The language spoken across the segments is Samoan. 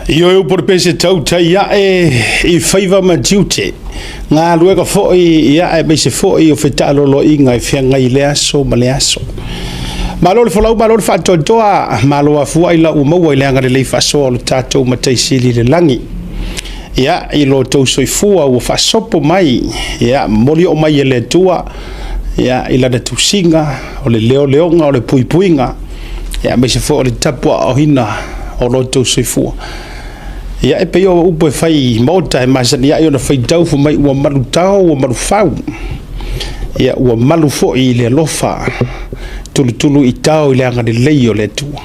Ioe upu o le pese tautai ae i faiva ma tiute, galuega foi ia aemaise foi o fetaaloloaiga e feagai i lea aso ma lea aso. Malo le folau, malo le faatoatoa, malo afua ailao ua maua i le agalelei faasoa o le tatou Matai Sili i le lagi. Ia, i lo outou soifua ua faasopo mai, ia, momoli oo mai e le Atua, ia, i lana tusiga, o le leoleoga, o le puipuiga, ia, aemaise foi o le tapuaaoina o lo outou soifua. Ia, e pei o upu e fai i maota e masani ai ona faitau fai mai ua malutao ua malufau, ia, ua malu foi i le alofa, tulutulu i tao i le agalelei o le Atua.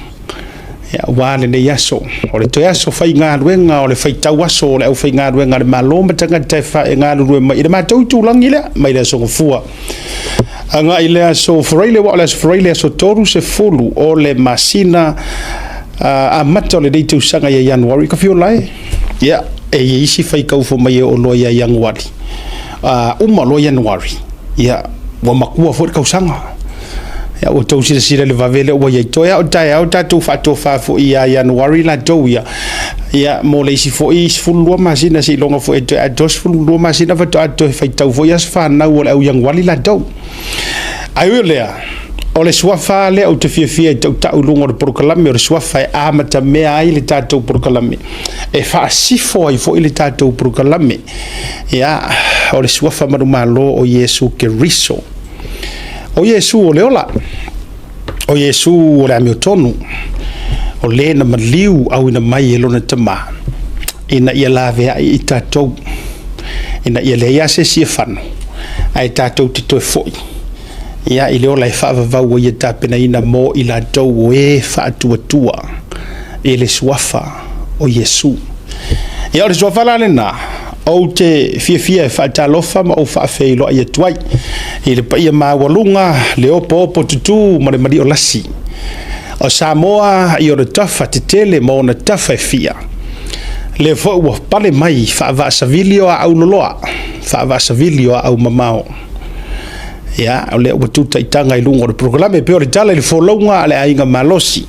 Ia, aua lenei aso, o le toe aso faigaluega o le faitau aso o le aufaigaluega a le Malo ma tagata e galulue mai i le matou itulagi lea, mai le aso Gafua agai i le aso Faraile, aua o le aso Faraile aso 30 o le masina amata o lenei tausaga ia Ianuari, ka fia ola e. Ia, e i ai isi faitau fou mai e oo loa ia Ianuari, uma loa Ianuari, ia, ua matua foi le tausaga. Ia, ua outou silasila i le vave lea ua i ai. Toe lava o taeao tatou faatofa foi ia Ianuari latou ia, ia, mo le isi foi 12 masina seiloga foi e toe atoa 12 masina faatoa toe faitau foi aso fanau o le au Ianuari latou. Ae ui o lea, o le suafa lea ou te fiafia e tautau i luga o le polokalame, o le suafa e amatamea ai le tatou polokalame, e faasifo ai foi le tatou polokalame. Ia, o le suafa manumalo o Iesu Keriso. O Iesu o le ola, o Iesu o le amiotonu, o le na maliu auina mai e lona Tama, ina ia laveai i tatou, ina ia leai lava se isi e fano, ae tatou te toe foi ia i le ola e faavavau ai e tapenaina mo i latou o e faatuatua i le suafa o Iesu. Ia o le suafa la lena, ou te fiafia e faatalofa ma ou faafeiloai atu ai i le paia maualuga, le opoopo tutū ma le maliolasi o Samoa i ona tafa tetele ma ona tafa e fia. Lea foi ua pale mai faavaasavili o aau loloa, faavaasavili o aau mamao. Ia, o lea ua tutaitaga i luga o le polokalame, pei o le tala i le folauga a le aiga malosi,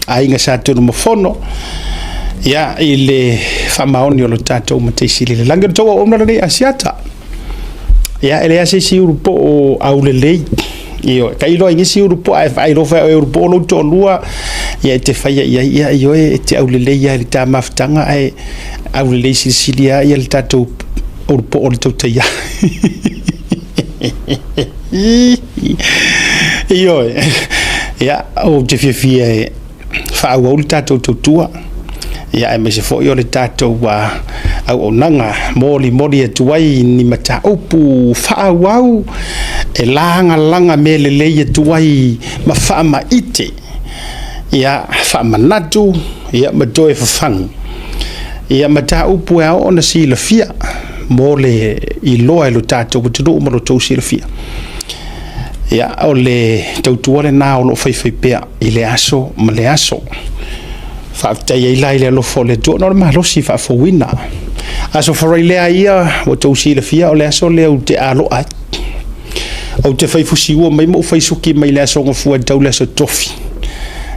aiga Sa Tunumafono, ia, i le faamaoni o lo tatou Matai Sili i le lagi. O le tou auauna lenei Asiata. Ia, e leai se isi ulupoo aulelei. Ioe, tailo ai nisi ulupo ae faailoa foi e ulupo lou toalua, ia e te faia i ai, ia ioe, e te aulelei lava i le ta mafutaga, ae aulelei silisili lava ia le tatou ulupo o le tautaia. Ioe, ia, ou te fiafia e faaauau le tatou tautua, ia aemaise foi o le tatou auaunaga molimoli atu ai ni mataupu faaauau e lagalaga mea lelei atu ai ma faamaite, ia faamanatu, ia ma toe fafagu ia mataupu e ao ona silafia mo le iloa e lo tatou atunuu ma lo outou silafia. Ia, o le tautua lena o lo o faifaipea i le aso ma le aso. Faafetai ai la i le alofa o le Atua ona o le malosi faafouina. Aso Faraile ia ua outou silafia o le aso lea ou te aloa ai. Ou te fai fusiua mai ma ou fai suki mai le aso Gafua e tau le aso Tofi.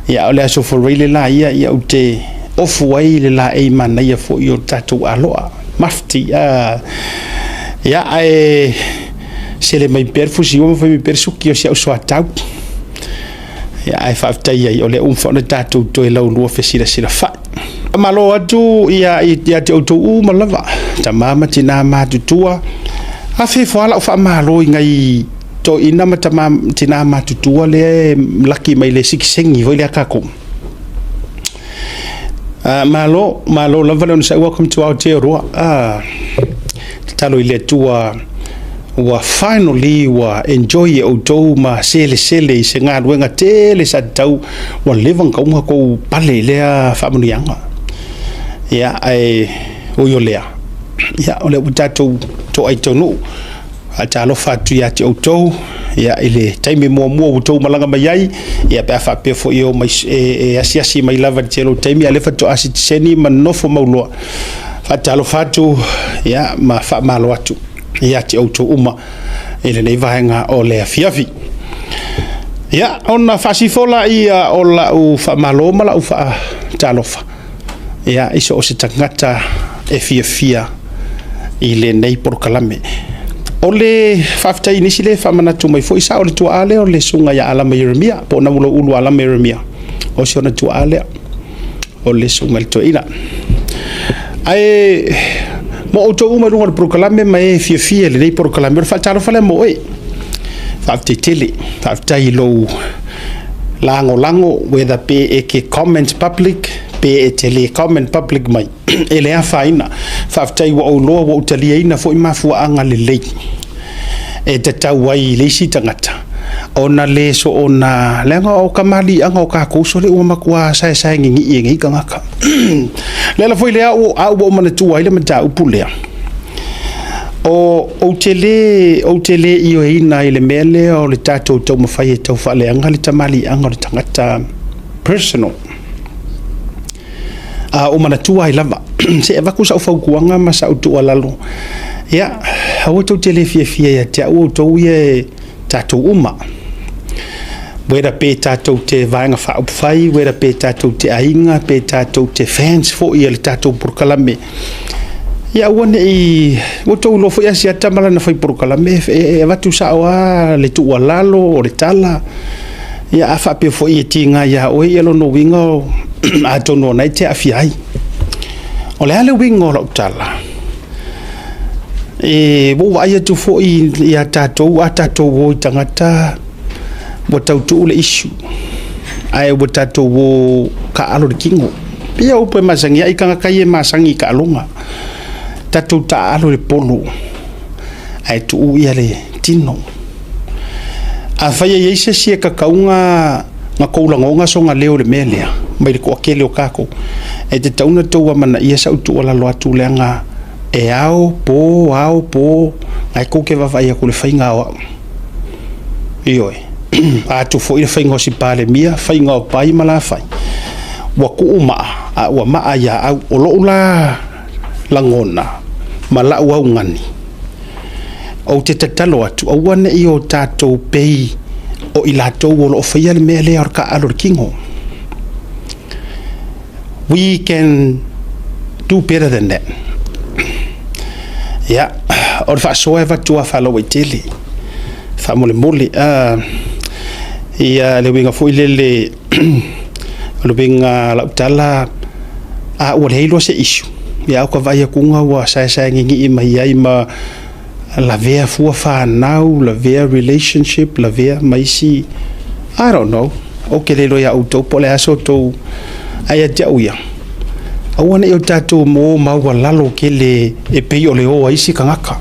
Ia o le aso Faraile la ia, ia ou te ofu ai le laei manaia foi o le tatou aloa. Mafti. Ia ae sele mai pea le fusiua ma fai mai pea le suki o si au soatau. Ia, ae faafetai ai o lea ua mafai ona tatou toe laulua fesilasilafai. Faamalo atu ia ia te outou uma lava, tama ma tina matutua. Afe ifo lava lau faamalo i nai toeaiina ma tama tina matutua lea e laki mai le sikisengi foi lea a tatou. Malo, malo lava le onosai. Welcome to Aotearoa. Tatalo i le Atua ua finally ua enjoy e outou ma selesele i se galuega tele sa tatau ua leva ona tatau ona outou pale i lea faamanuiaga. Ia, ae ui o lea, ia, o lea ua tatou toai taunuu. Faatalofa atu ia te outou, ia, i le taimi muamua ua outou malaga mai ai, ia, pe a faapea foi e omai e asiasi mai lava i le tele o taimi, a o lea faatoa sitiseni ma nofo mauloa. Faatalofa atu, ia, ma faamalo atu ia te outou uma i lenei vaega o le afiafi. Ia, ona faasifo laia o lau faamalo ma lau faatalofa. Ia, i so o se tagata e fiafia i lenei polokalame. O le faafetai i nisi le faamanatu mai foi, sao le tuaa lea o le susuga ia Alama Ieremia, po o Namulauulu Alama Ieremia, o si ona tuaa lea, o le susuga i le toeaina. Ae mo outou uma i luga o le polokalame ma e fiafia i lenei polokalame, o le faatalofa lea mo oe. Faafetai tele, faafetai i lou lagolago, whether pe e te comment public, pe e te le comment public mai, e le afaina. Faafetai ua ou iloa ua ou taliaina foi mafuaaga lelei e tatau ai i le isi tagata ona le soona, leaga o kamaliiaga o tatou sole ua matua saesae gigii e nei tagata. Le ala foi lea au ua ou manatua ai le mataupu lea, o ou te le ioeina i le mea lea o le tatou taumafai e tau faaleaga le tamaliiaga o le tagata personal. A ou manatua ai lava, se i avatu sau fautuaga ma sau tuualalo, ia, aua tou te le fiafia ia te au outou ia e tatou uma. Whether pe tatou te Vaega Faaupufai, whether pe tatou te aiga, pe tatou te fans foi a le tatou polokalame. Ia aua ne i, ua outou iloa foi Asiata ma lana fai polokalame, e avatu sao lava le tuualalo, o le tala. Ia a faapea foi e tiga ia oe, ia lona uiga atonu o lena e te aafia ai. O le a le uiga o lau tala? E ua ou vaai atu foi ia tatou, a tatou o i tagata ua tau tuu le issue, ae ua tatou o taaalo le tino. Pei o upu e masani ai tagata ia e masani i taaloga. Tatou taaalo le polo, ae tuu ia le tino. Afai e i ai se isi e tatau na tou lagona sona leo i le mea lea, mai le toatele o tatou, e tatau ona outou amanaia sau tuualalo atu leaga e ao po, ao po, ae tou te vaavaai atu i le faiga o au. Ioe, a atu foi le faiga o si Palemia, faiga o pai ma la fai, ua tuu maa, a ua maa ia au. O lou la lagona ma lau augani, ou te tatalo atu, aua ne i o tatou pei o i latou o lo o faia le mea lea o le taaalo o le tino. We can do better than that. Ia, o le faasoa e avatu a faalauaitele, faamolemole. Ia, le uiga foi lele, o le uiga lau tala, a ua leai loa se issue, ia au ka vaai atuga ua saesae gigii mai ai ma lavea fua fanau, lavea relationship, lavea ma isi, I don't know. Ou te le iloa ia outou po o le a so outou, ae ia te au ia, aua ne i o tatou mo maualalo tele e pei o le o a isi tagata.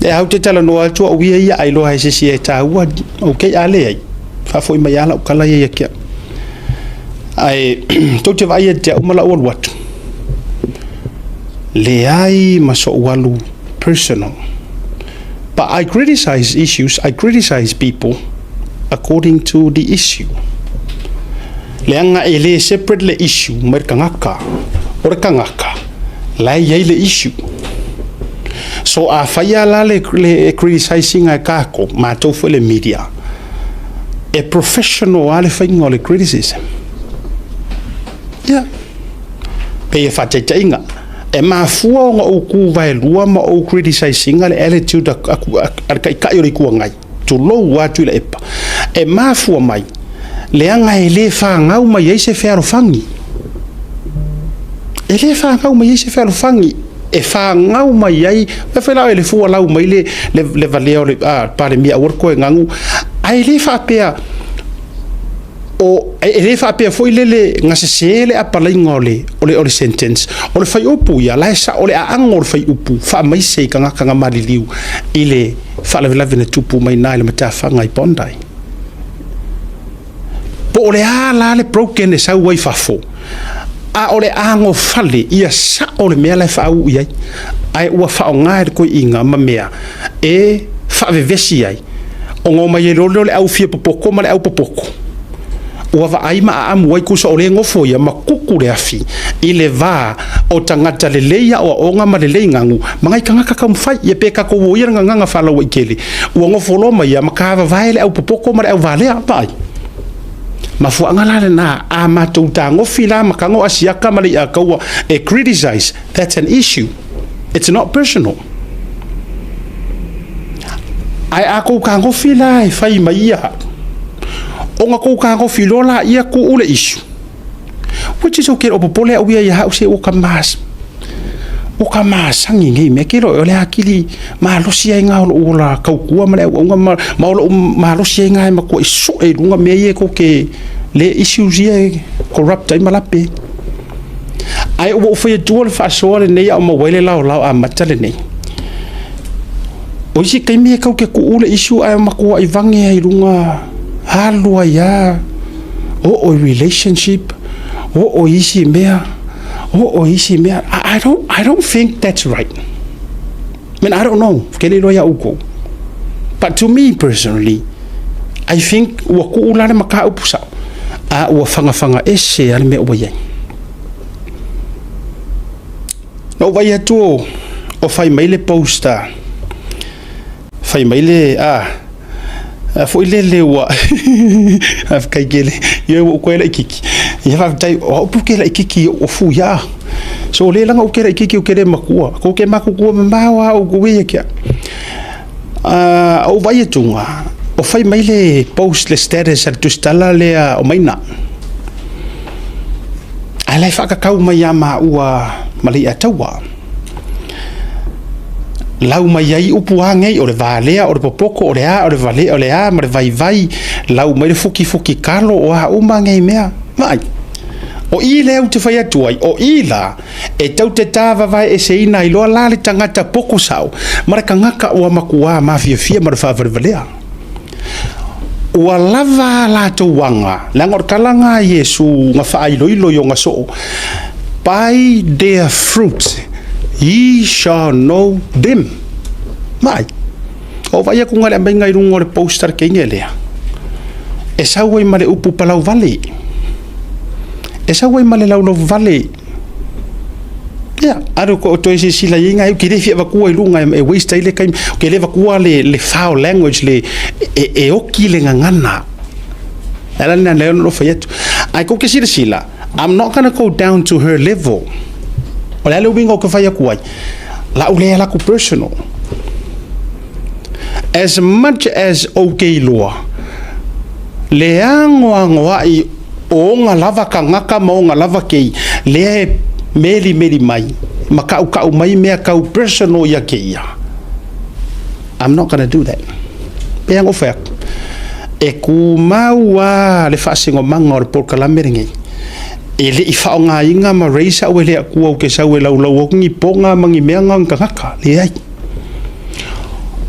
E au te talanoa atu au ia ia ailoa e se isi e taua, ok, a leai, faafoi mai lava lau tala ia ia te au. Ae tou te vaai ia te au ma lau alu atu, leai ma sou alu personal. But I criticize issues, I criticize people according to the issue. Leaga e le separate le issue mai le tagata. O le tagata, la e i ai le issue. So a faia la le criticizing a kākou, matou foi le media, e professional a le faiga o le criticism. Ia, pe e faataitaiga, e mafua ona ou tu vaelua ma ou criticizing le attitude a le taitai o le Itu Agai, tulou atu i le epa. E mafua mai, leaga e le whāngau mai ai se fealofani. E le whāngau mai ai se fealofani. E whāngau mai ai, e whai lau e le fua lau mai le valea o le Palemia aua le koe gagu, ae le faapea, o e le faapea foi lele gasese le apalaiga o le sentence o le faiupu ia la e sa o le aaga o le faiupu faamaise i tagata na maliliu i le faalavelave na tupu mai na i le matafaga i Bondi. Po o le a la le broken e sau ai fafo, a o le agofale ia sao le mea la e faauu i ai, ae ua faaaoga e le toeaiina ma mea e faavevesi ai ona o mai ai loa lea o le au fia popoto ma le au popoto ua vaai ma aamu ai tusa o le gofo ia ma kuku le afi i le va o tagata lelei aoaoga ma lelei gagu ma nai tagata taumafai ia pe tatou o ia le gagaga faalauaitele ua gofo loa mai ia ma tavavae le au popoto ma le au valea vaai. Mafuaaga la lena, a matou tagofi la ma tago Asiata ma Leiataua e criticize, that's an issue. It's not personal. Ae a tou tagofi la e fai mai ia, ona tou tagofi loa laia tuu le issue. Which is okay, o popole au ia ia hau se ua ka mas. Ua ka masagi nei mea ke lo o le akili malosi ai ngā o lou ola tautua ma le auauna ma o lou malosi ai ngā e matua i soe i luga mea ia e tou te le issues ia e corrupt ai ma lape. Ae ua ou fai atua le faasoa lenei a o maua ai le laolao amata lenei. O isi taimi e tau te tuu le issue ae matuai vage ai i luga alu ai lava oo i relationship, oo i isi mea, oo i isi mea. I don't think that's right. I mean, I don't know. Ke le iloa ia outou. But to me personally, I think ua tuu la le mataupu sao, a ua fagafaga ese a le mea ua i ai. Na ou vaai atu o fai mai le post a, fai mai le, a foi lele ua, faafetai tele, ia ua ou toe laitiiti. Ia faafetai, o au pe ke laitiiti o fu ia. So le laga ou te laitiiti ou te le matua. Kou te matutua mamao a outou ia kia. Ou vaai atuga, o fai mai le post le status a le tusitala lea o Maina. Ae la e faakakau mai ia maua ma Leiataua. Lau mai ai upu a nei o le valea, o le popoto, o le a, o le vale, o le a ma le vaivai, lau mai le fukifuki kalo o a uma nei mea. Vaai, o i lea ou te fai atu ai, o i la, e tau te tāvavae eseina ai loa la le tagata poko sao, ma le tagata ua matua mafiafia ma le faavalevalea. Ua lava a latou aga, leaga o le tala a Iesu na faailoilo i ona soo, "By their fruit ye shall know them." Mai, o vai aku ngale mai ngai lunga o le poster ke inge lea. E sau ai ma le upu palau vale. E sau ai ma le laulau vale. Ia, aru ko toe silasila i ai ke le fia avatua i luga e waste ai le taimi, ke le avatua le foul language le e oki le gagana. Ala lena lea ona fai atu. Ae kou ke silasila, I'm not gonna go down to her level. O le a le uiga o ke fai atu ai. Lau lea laku personal. As much as ou ke iloa, le agoagoai o ona lava kagaka ma ona lava kei, lea e meli meli mai, ma kaukau mai mea kau personal ia ke ia. I'm not gonna do that. Pe anga o fai atu. E kumau a le faasinomaga o le polokalame lenei. E le i faaaogaina ma raise au e le Atua ou te sau e laulau atu ni poga ma ni mea na o ni tagata. Leai.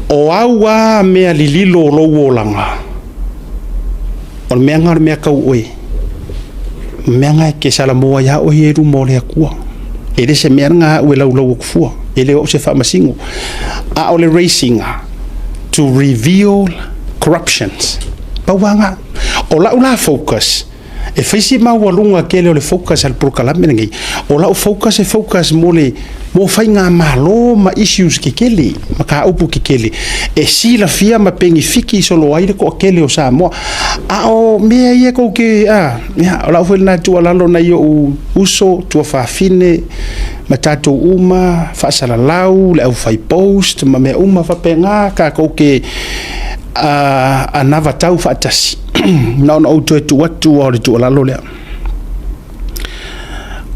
O au a mea lililo o lou olaga, o le mea na o le mea tau oe. Mea na e ke salamoa ia oe e luma o le Atua. E le se mea na au e laulau atu fua. E le o se faamasino. A o le raising to reveal corruptions. Pauanga. O lau la focus, e faisi maualuga tele o le focus a le polokalame lenei. O lau focus e focus mo le mo faiga malo ma issues kekele, mataupu kekele. E silafia ma penifiki solo ai le toatele o Samoa. A o mea ia kou ke, a, ia, o lau foi lena tuualalo nai ou uso, tuafafine, ma tatou uma, faasalalau, le aufai post, ma mea uma faapena, tatou ke anavatau faatasi. Na ona ou toe tuu atu o le tuualalo lea.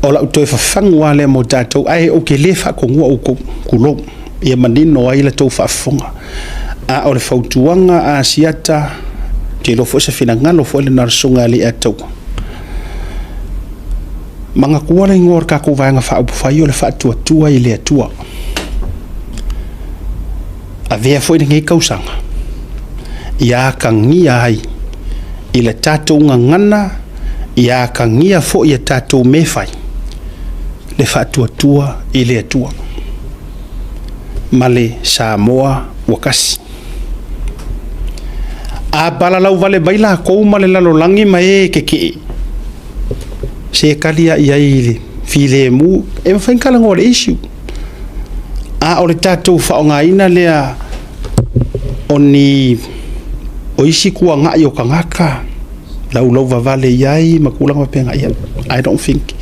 O lau toe fafagu lava lea mo tatou, ae ou te le faatonua outou, tulou, ia manino ai la tou faafofoga. A o le fautuaga a Asiata, te iloa foi se finagalo foi lena o le susuga ia Leiataua. Manatua le igoa o le tatou Vaega Faaupufai o le Faatuatua i le Atua. Avea foi lenei tausaga, ia atagia ai i le tatou gagana, ia atagia foi e tatou mea fai, le faatuatua i le Atua. Ma le Samoa ua tasi. A palalau vale mai lakou ma le lalolagi ma e kekee, se kali a i ai i le filemu, e mafai ona talanoa le issue. A o le tatou faaaogaina lea o ni o isi tuagai o tagata. Laulauvavale i ai ma tulaga faapena, ia, I don't think,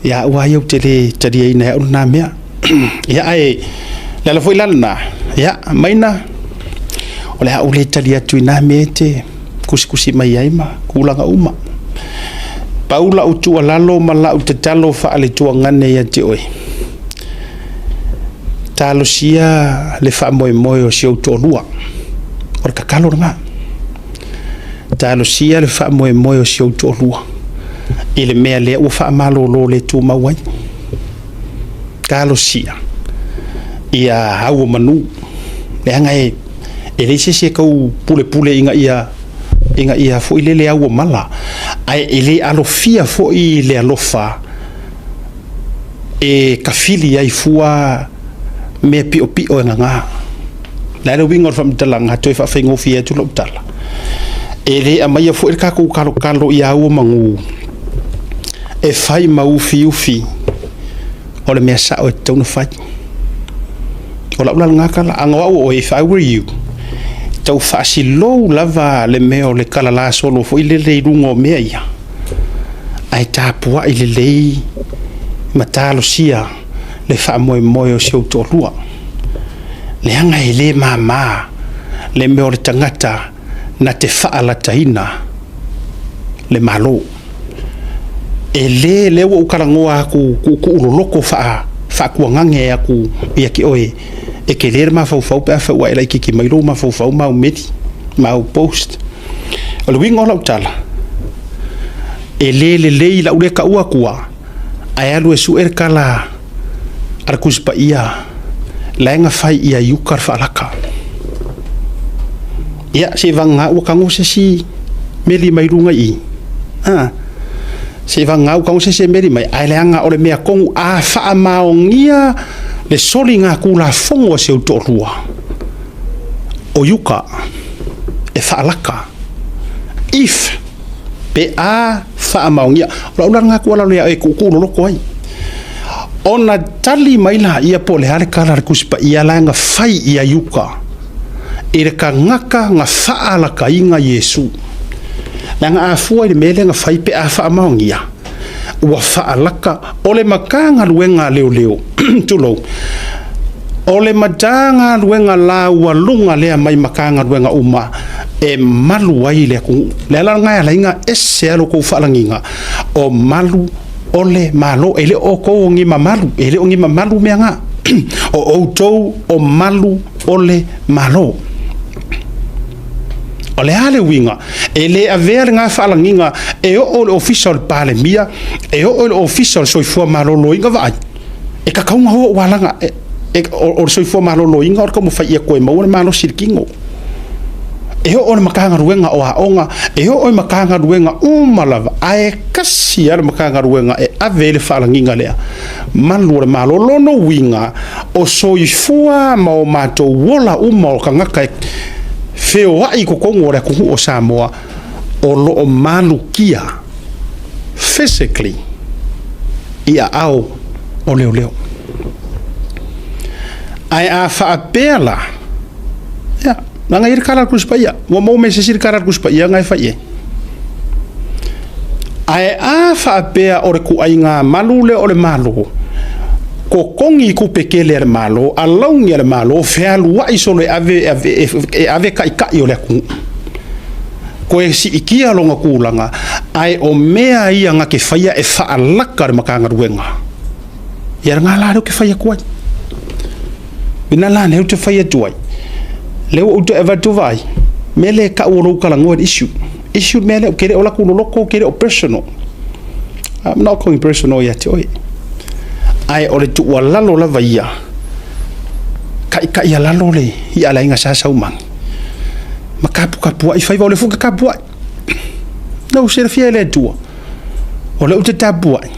ia au lava ia ou te le taliaina e au lena mea. Ia, ae le ala foi la lena, ia, Maina, o le a ou le tali atu i na mea e te tusitusi mai ai ma tulaga uma. Pau lau tuualalo ma lau tatalo faale-tuagane ia te oe, talosia le faamoemoe o si ou toalua. O le tatalo lena. Talosia le faamoemoe o si ou toalua i le mea lea ua faamalolo le tumau ai. Talosia ia au o manu, leaga e leai se isi e tau pulepule ina ia foi lele au o mala, ae e le alofia foi le alofa e tafili ai fua mea piopio e gaga. Le a le uiga o le faamatalaga, toe faafaigofie atu lau tala. E le aumaia foi le tatou talotalo ia au o manu e fai ma ufiufi o le mea sao e tatau ona fai. O lau la lena tala, ana o au o oe, if I were you, tau faasilou lava le mea o le kalala solo foi lele i luga o mea ia, ae tapuai lelei ma talosia le faamoemoe o si ou toalua. Leaga e le māmā le mea o le tagata na te faalataina le Malo. E lē lea ua ou talanoa atu tuutuu loloto faatuagage atu ia te oe, e tele le mafaufau pe afai ua e laitiiti mai lou mafaufau ma au meli ma au post. O le uiga o lau tala, e le lelei lau lea taua atua, ae alu e sue le tala a le Tusi Paia la e gafai ia i uta le faalaka. Ia, seiavagana ua tago se isi meli mai luga i i. Ah, seiavagana ua tago se isi meli mai, ae leaga o le mea tonu a faamaonia le soliga tulafono a si ou toalua, o iuka e faalaka. If pe a faamaonia. O lau la lena tuualalo ia e tuutuu loloto ai. Ona tali mai laia po o le a le tala a le Tusi Paia la e gafai ia iuka i le tagata na faalakaina Iesu. Leaga a fua i le mea lea na fai pe a faamaonia, ua faalaka o le Matagaluega a Leoleo, tulou, o le Matagaluega laualuga lea mai Matagaluega uma e malu ai le atunuu. Le ala lena e ala ai ona ese lava lo outou faalagiga o malu o le Malo. E le o outou o ni mamalu, e le o ni mamalu mea na. O outou o malu o le Malo. O le a le uiga? E le avea lena faalagiga e oo i le Ofisa o le Palemia, e oo i le Ofisa o le Soifua Maloloina vaai. E tatau ona o aua laga o le soifua maloloina o le taumafai ia toe maua le malosi i le tino. E oo i le Matagaluega o Aoga, e oo i Matagaluega uma lava, ae tasi lava le Matagaluega e ave ai le faalagiga lea, malu o le Malo. Lona uiga, o soifua ma o matou ola uma o tagata e feoai i totonu o le atunuu o Samoa, o lo o malutia physically i aao o leoleo. Ae a faapea la, ia, leaga e i ai le tala a le Tusi Paia, ua maua mai e se isi le tala a le Tusi Paia na e fai i ai. Ae a faapea o le ituaiga malu lea o le Malo, totogi i tupe tele a le Malo, alauni a le Malo, fealuai solo e ave, e, e ave taitai o le atunuu. Toe siitia lona tulaga, ae o mea ia na te faia e faalaka le Matagaluega. Ia lena la lea ou te fai atu ai. Ina la lea ou te fai atu ai. Lea ua ou toe avatu vaai, mea lea e tau o lou talanoa i le issue. Issue le mea lea, ou te le o latou loloto, ou te le o personal. I'm not going personal ia te oe. Ae o le tuualalo lava ia, taitai alalo le ia le aiga Sa Saumani. Ma taputapuai faiva, o le fuka tapuai. Na ou silafia e le Atua, o lea ou te tapuai,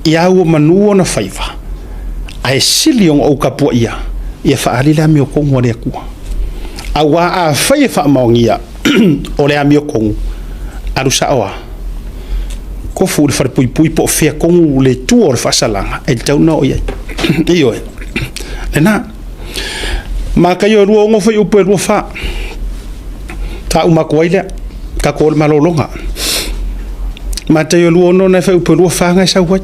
ia ua manu ona faiva, ae sili ona ou tapuaia, ia faaali le amiotonu a le Atua. Aua afai e faamaonia o le amiotonu, alu sao lava, tofu i le falepuipui po o fea tonu le tua o le faasalaga e tatau ona oo i ai. Ioe, lena. Mataio 26 fuaiupu e 24. Faauma atu ai lea. Tatou o le malologa. Mataio 26 na e fai upu e 24 na e sau ai.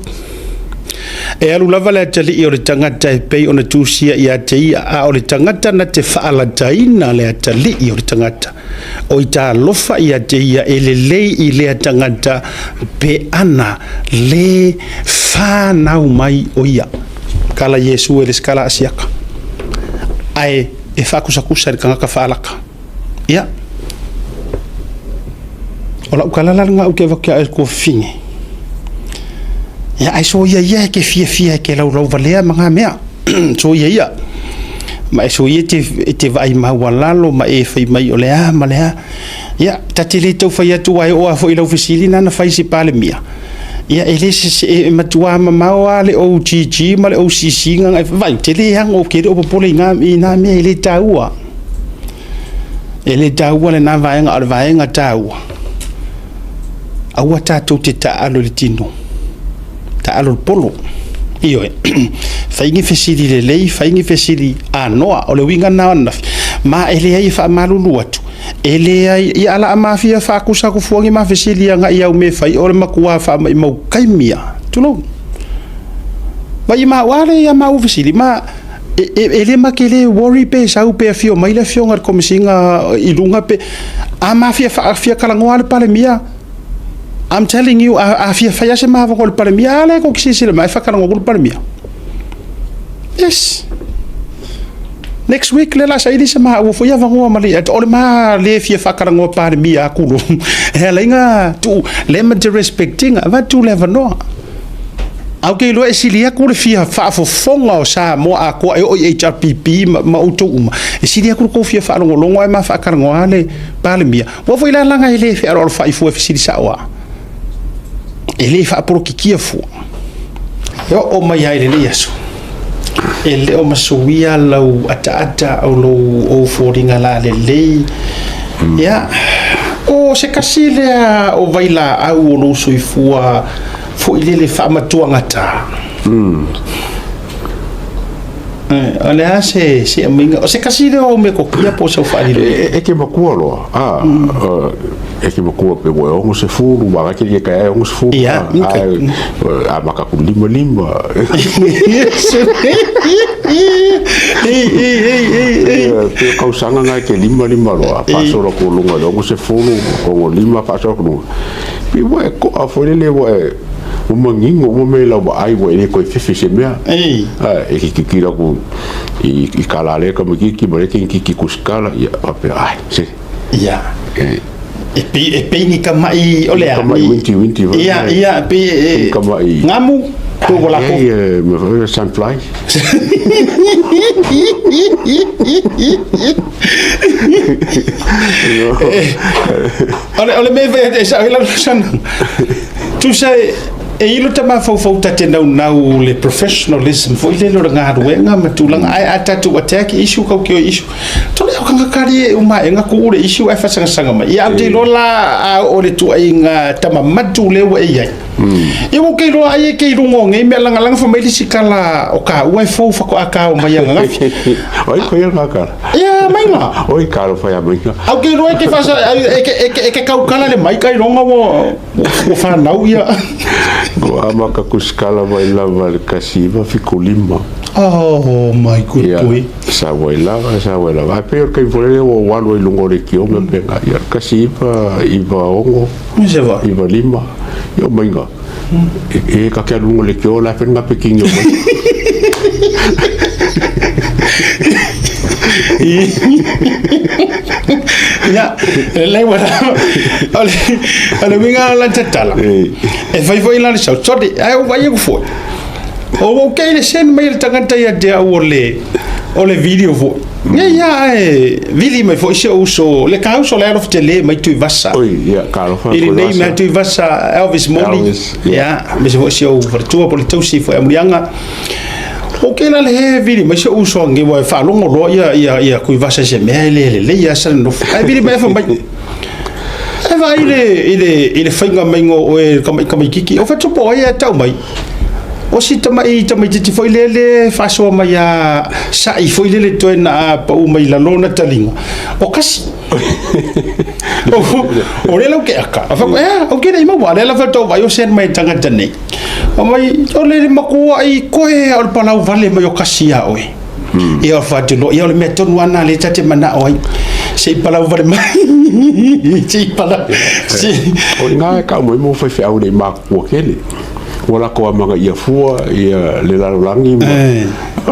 E alu lava le atalii o le tagata e pei ona tusia ia te ia, a o le tagata na te faalataina le atalii o le tagata, o ita alofa ia te ia, e lelei i lea tagata pe ana lē fanau mai o ia. Kala Iesu e le sikala asiaka, ae e faakusakusa i le tagata faalaka. Ia, o lau tala la lena ou te avatu ia oe tuafafine. Ia, ae soia ia e te fiafia e te laulauvalea ma na mea. Soia ia. Ma e soia e te vaai maualalo ma e fai mai o le a ma le a. Ia, ta te le tau fai atu aua e oo lava foi i lau fesili lena na fai i se Palemia, ia e le se, e matua mamao lava le OGG ma le OCC na, vaai, ou te le ano, ou te le o popole i na mea, e le taua. E le taua lena vaega, a o le vaega taua, aua tatou te taaalo i le tino, taaalo i le polo. Ioe, fai ni fesili lelei, fai ni fesili anoa, o le uiga lena o ananafi, ma e leai e faamalulu atu, e leai, ia ala a mafia faakusa atu fua ni ma fesili agai i au mea e fai, o le matua faamaimau taimi lava, tulou. Vai ma au, a lea ia maua fesili, ma e le ma te le worry pe sau pe afio mai le afioga i le Komesina i luga pe a ma fia fia talanoa le Palemia. I'm telling you, a fia fai lava se mavogo i le Palemia, a lea tou te silasila mai, e faatalanoa atu le Palemia. Yes. Next week lea o le a saili se maua foi avanoa ma le, o le ma le fia faatalanoa Palemia atu loa, e ala ai ona tuu, lea ma te respect ina, avatu le avanoa. Ae ou te iloa e sili atu le fia faafofoga o Samoa atoa e oo i HRPP ma outou uma, e sili atu le tou fia faalogologo ae ma faatalanoa le Palemia. Aua foi la leaga e le fealoalofai fua e fesili sao lava. E le faapolokikia fua. E oo mai lava i lenei aso, e le o masuia lau ataata o lou ou foliga lalelei. Ia, o se tasi lea o vailaau o lou soifua foi lele faamatuagata. O le a se aumaiga? O se tasi lea o au metotia po o sau faalilo? E te matua loa, a, e te matua pe ua e 60, ma ke ia ka e 60. Ia, okay. A maka ku lima lima. Pe kausaga ngai ke lima lima loa, faasolo ku lunga le 60, 65 faasolo ku lunga. Pe ua e koa foi lele ua e ua manino uma mea i lau vaai ua e le toe fefe i se mea. E ke kikila ku i kala le tamaititi ma le tamaititi kusikala, ia faapea, ai, se. Ia. E pei ni kama'i o le a? Kama'i winti winti foi. Ia, ia, pei e Kama'i. Ngamu, po ua lako. Ia, mea foi sunfly. O le mea e sao ai lau sana. Tusa e ilo ta mafaufau ta te naunau le professionalism foi lele o le galuega ma tulaga, ae a tatou attack issue kau ke o issue. Tole au kanga kari e uma e ngaku ule issue ae fasangasaga mai. Ia au te iloa la a o le tuaiga tama matu lea ua e i ai. Ia ua ke iloa ai e ke i luga o nei mea lagalaga fai mai le isi kala o ka ua e fou faatoa kao mai ananafi. Oi koe ia ngā kala. Ia maina. Oi kalo whai a maina. Au ke iloa e ke whasa, e ke kaukala le mai kai ronga ua whanau ia. Ko amaka kusikala mai lava le kasi iwa fiku lima. Oh my good Ia, boy. Sa wai lava, sa wai lava. Ai pe o le taimi foi lea ua ou alu ai i luga o le leitio ma mea na. Ia, 19, 96, Se va. 95, ia o maiga. E ka ke alu i luga o le leitio la e fai ngā pekini o mai. Ia, lelei ua o le uiga o la tatala. E fai foi la le sau. Sorry, ai o vai foi. O ou kei le send mai le tagata ia te au o le video foi. Ia ia e vili mai foi se uso le ka uso le alofa tele mai Tuivasa. Oi, ia, ka alofa I lenei mea Tuivasa Elvis Moli. Elvis, ia. Me se foi se ou faletua po le tausi foi amulianga. O ke la le he vili mai se uso nge wa faalogo loa ia ia ia Tuivasa se mea e le lelei ia sa nofo. Ai vili mai fa mai. E vaai i le faiga maiga o oe tamaitiki, o fatupo ai e tau mai. O si tama'i tamaitiiti foi lele faasoa mai a sa'i foi lele toe na pau mai lalo na taliga o kasi. O le lau ke aka. A fa e o ke nei maua le la fa tau vai o sen mai tagata nei. O mai o le makua ai koe o le palau vale mai o kasi a oe. Ia o fa tu ia o le mea tonu ana le tate mana o ai. Se i palau vale mai. Se i palau. Se O ina e kau mai mo faifeau le makua kele. Ua lako amagaia fua ia le lalolagi ma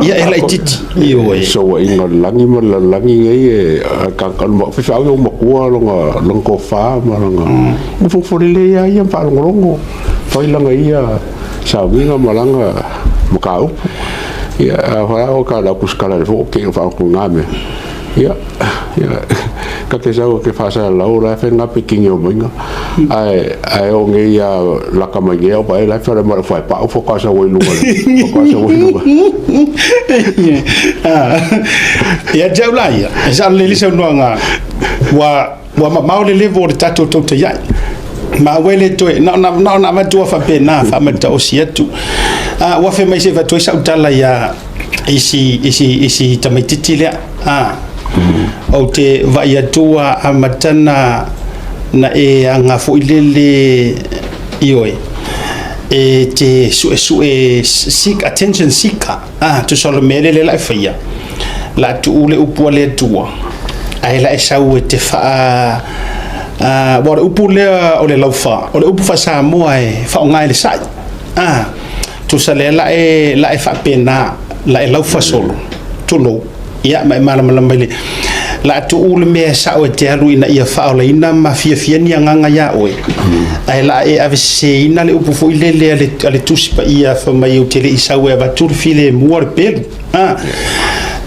Ia e laitiiti. Ioe. Sauaiga o le lagi ma le lalolagi nei e kakaluma faifeau ia ua matua lona lona tofa ma lona nofonofo lelei lava ia ma faalogologo fai lana ia sauniga ma lana mataupu. Ia a o ka lau kusikala le foo ke o faaotoga mea. Ia ia ka te sau ke faasalalau la fe nga pekingi o mainga ae ae o nei ia laka mai nei o pa la fe ma fa pa o fo ka sa wai lunga fo ka sa wai lunga. Ia te au la ia, e sa le lisa unuanga, ua mamao le level o le tatou tautai ai. Ma ua le toe, na ona na ona avatua faapena faamataosi atu. Ua fe mai se avatu ai sau tala ia isi tamaitiiti lea. Ou te vaai atu ua amata na e aga foi lele ioe. E te suesue seek attention seeker. Tusa o le mea lele la e faia. La tuu le upu a le Atua. Ae la e sau e te faa ua o le upu lea o le laufa, o le upu faa-Samoa e faaaoga i le sa'i. Tusa lea la e faapena, la e laufa solo, tulou, ia ma e malamalama i le la tuu le mea e sa'o e te alu ina ia faaolaina ma fiafia ni agaga iā oe. Ae la e aveseseina le upu foi lele a le Tusi Paia fai mai ou te le i sau e avatu le filemu o le pelu.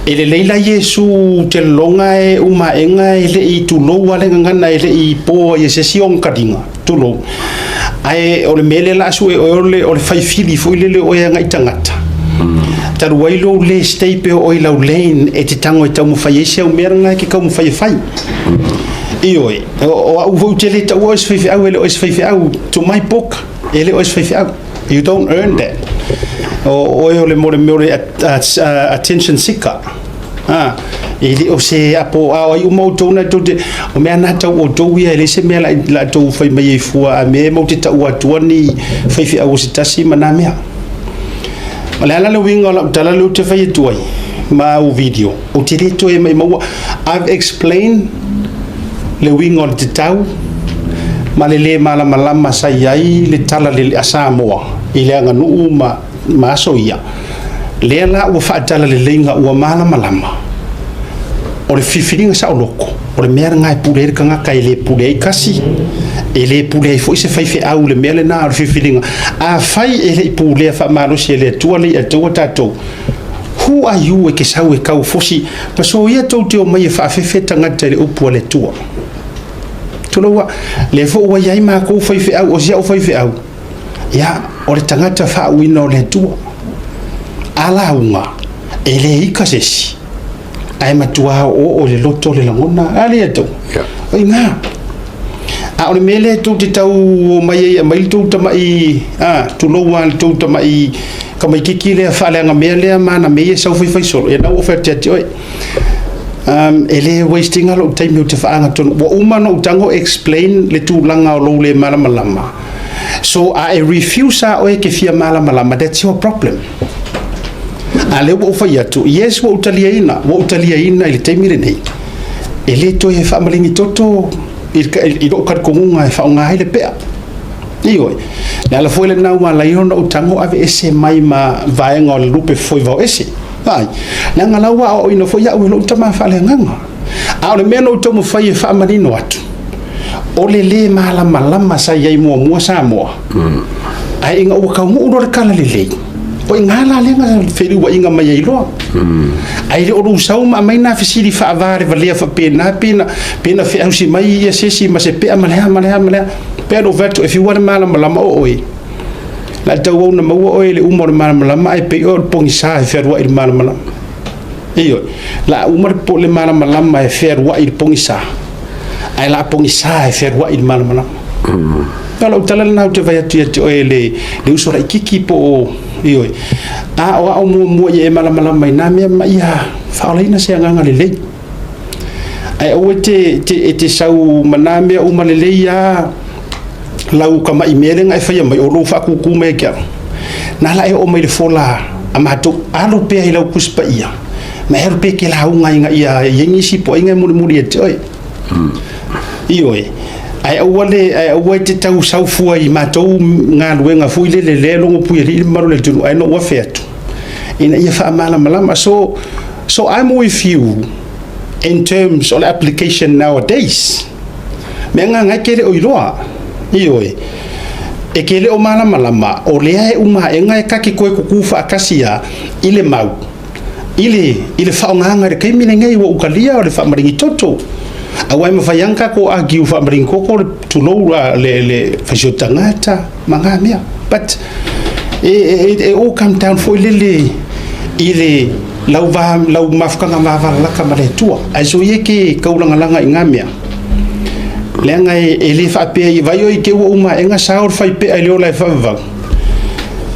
E lelei la Iesu te lologa e umaega e le i tulou a le gagana e le i poa i se isi ona taliga, tulou. Ae o le mea lea la a sue oe o le fai fili foi lele o oe agai tagata. Talu ai lou le stay pea oe i lau lane e te tago e taumafai ai si au mea lena e te taumafai e fai. Ioe, o au foi ou te le taua oe se faifeau e le o oe se faifeau to my book e le o oe se faifeau. You don't earn that. O oe o le mo le mea o le attention seeker. E le o se apo a o ai uma outou na tou te o mea na tau outou ia e le se mea la tou fai mai ai fua a mea e matou te taua atua ni faifeau o se tasi ma na mea. O le ala le uiga o lau tala lea ou te fai atu ai ma au video, ou te le toe maumau. I've explained le uiga o le tatau ma le lē malamalama sa i ai le tala le a Samoa i le aganuu ma aso ia. Lea la ua faatalaleiga ua malamalama o le filifiliga saoloto o le mea lena e pule ai le tagata e le pule ai kasi, e le pule ai foi se faifeau i le mea lena o le filifiliga. Afai e le i pulea faamalosi e le Atua le i'a tatou, who are you e te sau e tau fosi ma so ia tou te omai e faafefe tagata i le upu a le Atua. Tulou a, lea foi ua i ai makou faifeau, o si au faifeau, ia, o le tagata faauuina o le Atua. A lauga, e le ika se isi, ae matua oo i le loto le lagona. A le Atua? O ina. A o le mea lea tou te tau omai ai e aumai le tou tama'i, tulou lava le tou tama'i tamaitiiti lea faaleaga mea lea ma ana mea ia e sau faifai solo, ia na ua ou fai atu ia te oe. E le waste ina lou taimi ou te faagatonu. Ua uma ona ou tago explain le tulaga o lou le malamalama. So a e refuse lava oe e te fia malamalama, that's your problem. A lea ua ou fai atu, yes ua ou taliaina, ua ou taliaina i le taimi lenei. E le toe faamaligi toto i lou talitonuga e faaaoga ai le pea. Ioe. Le ala foi lena ua ala ai ona ou tago aveese mai ma vaega o le lupe foi vaoese. Ai, leaga la ua aoaoina foi au e lou tama faaleagaga. A o le mea na ou taumafai e faamanino atu, o le lē malamalama sa i ai muamua Samoa, ae ina ua taunuu loa le tala lelei, o i ina la lea na feliuaiga mai ai loa. Ae le o lou sau ma aumai na fesili faavalevalea faapena pe na feausi mai ia se isi ma se pea ma le a ma le a ma le a. Pea lou fai atu, e fiu lava le malamalama o oe, la e tauau na maua oe i le uma o le malamalama ae pei oe o le pogisa e fealuai i le malamalama. Ioe, la a uma le malamalama e fealuai i le pogisa, ae la a pogisa e fealuai i le malamalama. O lau tala lena ou te fai atu ia te oe le uso laitiiti po o Ioe. A o a'u muamua ia e malamalama i nā mea ma ia faaolaina se agaga lelei. Ae aua e te sau ma nā mea uma lelei a lau kama'i mea lea na e faia mai o lou faakūkū mai ia te au. Na ala e oo mai le fola a matou, alu pea i lau Tusi Paia, ma e alu pea e te lauga ina ia i ai nisi poaiga e mulimuli ia te oe. Ioe. Ae aua le ae aua e te tau sau fua i matou galuega foi lele lea e logo puialii le mamalu o le atunuu ae na ou afe atu ina ia faamalamalama. So I'm with you in terms of application nowadays. Mea nga e ke le o iloa. Ioe. E ke le o malamalama o lea e uma e nga e kake koe kuku faakasi ia i le mau i le faaaogaga i le taimi lenei ua ukalia o le faamaligi toto. Aua e mafai lava ona tatou argue faamaligi toto le tulou le faisio tagata ma na mea. But e all come down foi lele i le lau, va, lau mafutaga vavalalata ma le Atua. Ae so ia ke kaulagalaga i ngā mea. Leaga e le faapea i vai oi ke ua uma e nga sao le faipea i le ola e faavavau.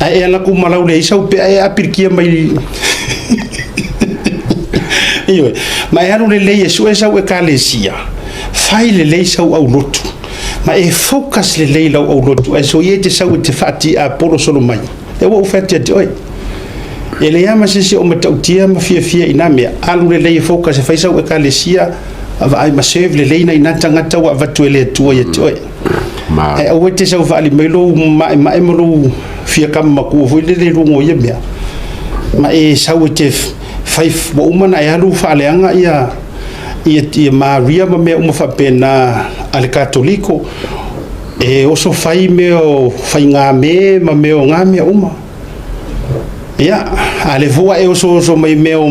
Ae e ala ku malau le isa pea e apilikia mai. Ioe. Ma e alu lelei e sue sau ekalesia. Fai lelei sau aulotu. Ma e focus lelei lau aulotu. Ae so ia te sau e te faati a polo solo mai. E ua u whati ati oi. E le ama se se o matautia ma fiafia i nā mea. Alu lelei e focus e fai sau ekalesia. Vaai ma serve lelei na i nā tagata ua avatu e le Atua ia te oe. Ma Ae aua e te sau faali mai lou maemae ma lou fia kama matua foi lele i luga o ia mea. Ma e sau e te fai ua uma na e alu faaleaga ia Maria ma mea uma faapena a le Katoliko. E oso fai mea o faigāme ma mea o ngā mea uma. Ia, a le fua e oso oso mai mea o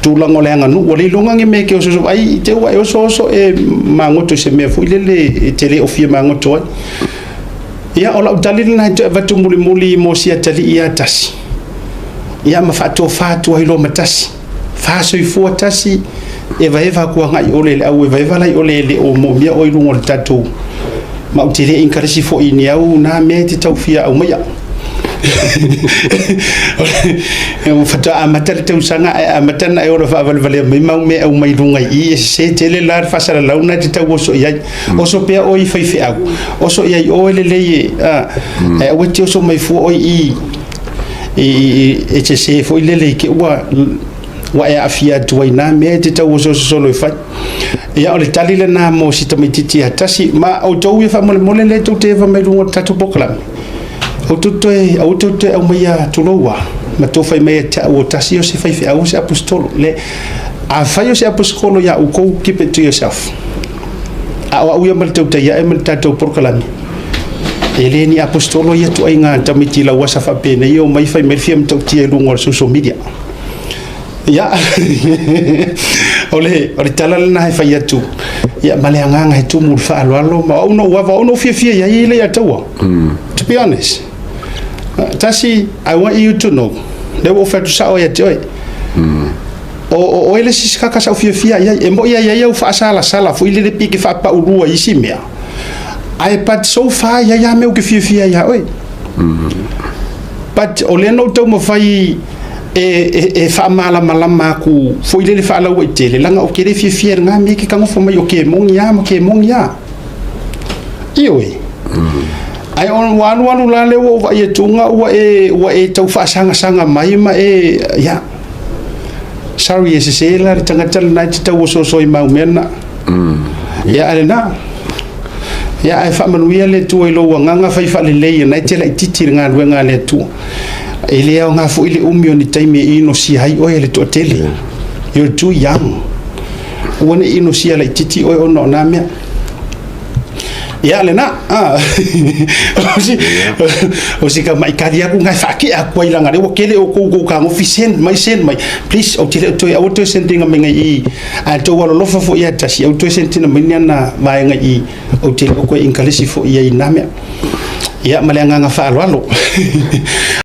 tulaga o le aganuu, ua le iloga ni mea e ke oso oso ai, i te ua e oso oso e magoto i se mea foi lele e te le o fia magoto ai. Ia, o lau tali lena e toe avatu mulimuli mo si atalii ia tasi. Ia, ma faatofa atu ai loa ma tasi. Faasoifua tasi, e vaeva atu agai ole le au e vaeva lai ole le o mo mea o i luga o le tatou. Ma ou te le encourage foi ni au nā mea e te tau fia au maia. E ua faatoa amata le tausaga ae amata na e ola faavalevalea mai mau mea au mai luga i i e sese tele la le faasalalau na e te tau oso i ai. Oso pea oe i faifeau. Oso i ai oe lelei e, ae aua e te oso mai fua oe i e sese foi lele i ke ua e aafia atu ai nā mea e te tau osooso solo e fai. Ia, o le tali lena mo si tamaitiiti ia tasi. Ma outou ia faamolemole lea tou te eva mai luga o le tatou polokalame. Outou toe, aua tou te aumaia tulou a, ma tou fai mai ia te au o tasi o se faifeau o se aposetolo. Le, a fai o se aposetolo ia outou, keep it to yourself. A o au ia ma le tautai ae ma le tatou polokalame, e le ni aposetolo ia tuaiga tamaiti lauasa faapenei o mai fai mai le fia matautia i luga o le social media. Ia, o le tala lena e fai atu. Ia, ma le agaga e tumu le faaaloalo, ma au no ava, au no fiafia ia i le ia taua. To be honest. Tasi, I want you to know. Le ua ou fai atu sao ia te oe. O oe le sisi kaka sau fiafia ia, e mo ia ia ia u faasalasala foi lele pi ke faapaulua i isi mea. Ae but so far ia ia mea u ke fiafia ia oe. But o lea na ou taumafai e faamalamalama atu foi lele faalaua i tele, laga o ke le fiafia i lena mea ke tagofa mai o ke moni a ma ke moni a. Ioe. Ae o ua alualu la lea ua ou vaai atuga ua e tau faasagasagamai ma e ia. Sorry e sese la le tagata lena e te tau osooso i mau mea na. Ia ae lena. Ia ae faamanuia le Atua i lou agaga fai faalelei na e te laitiiti i le galuega a le Atua. E le aoga foi le umi o ni taimi e inosia ai oe e le toatele. You're too young. Ua ne i inosia laitiiti oe ona o nā mea. Ia lena. O si ka mai kari aku ngai whaake aku ai langa le ua kele o kou kou ka ngofi send mai send mai. Please o te le toe au toe sendinga mai ngai i a tou alolofa foi ia tasi au toe sendinga mai ni ana vaega i o te le o koe encourage foi ia i nā mea. Ia ma le agaga faaaloalo.